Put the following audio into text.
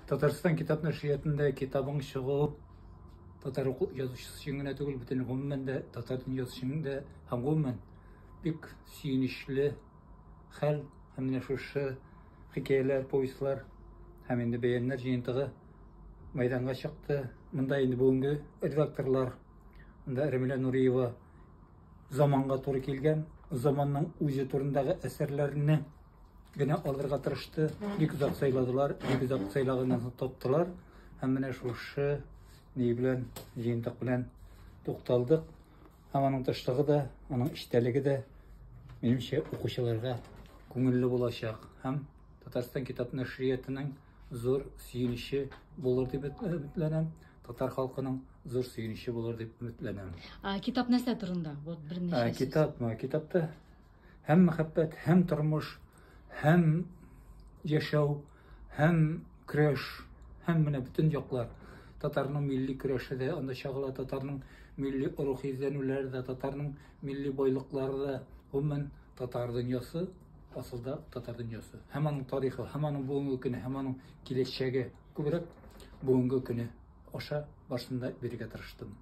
Татарстан китап нәшриятында китабың чыгу татар язучысы өчен генә түгел, бөтен гомумән дә татар дөньясы өчен дә һәм гомумән бик сөенечле хәл. Һәм менә шушы хикәяләр, повестьлар һәм инде бәяннәр җыентыгы мәйданга чыкты. Монда инде бүгенге редакторлар, монда Рәмилә Нуриева заманга туры килгән, заманның үзе турындагы әсәрләрне генә алырга тырышты. Бик озак сайладылар, бик озак сайлаганнан соң таптылар. Һәм менә шушы ни белән, җыентык белән тукталдык. Һәм аның тышлыгы да, аның эчтәлеге дә, минемчә, укучыларга күңелле булачак. Һәм Татарстан китап нәшриятының зур сөенече булыр дип өметләнәм. Татар халкының зур сөенече булыр дип өметләнәм. Китап нәрсә турында? Вот берничә сүз. Китапмы? Китапта һәм мәхәббәт, һәм тормыш, һәм яшәү, һәм көрәш, һәм менә бөтен яклар. Татарның милли көрәше дә анда чагыла, татарның милли рухи эзләнүләре дә, татарның милли байлыклары да, гомумән татар дөньясы, асылда татар дөньясы. Һәм аның тарихы, һәм аның бүгенге көне, һәм аның киләчәге күбрәк бүгенге көне аша барысын да бирергә тырыштым.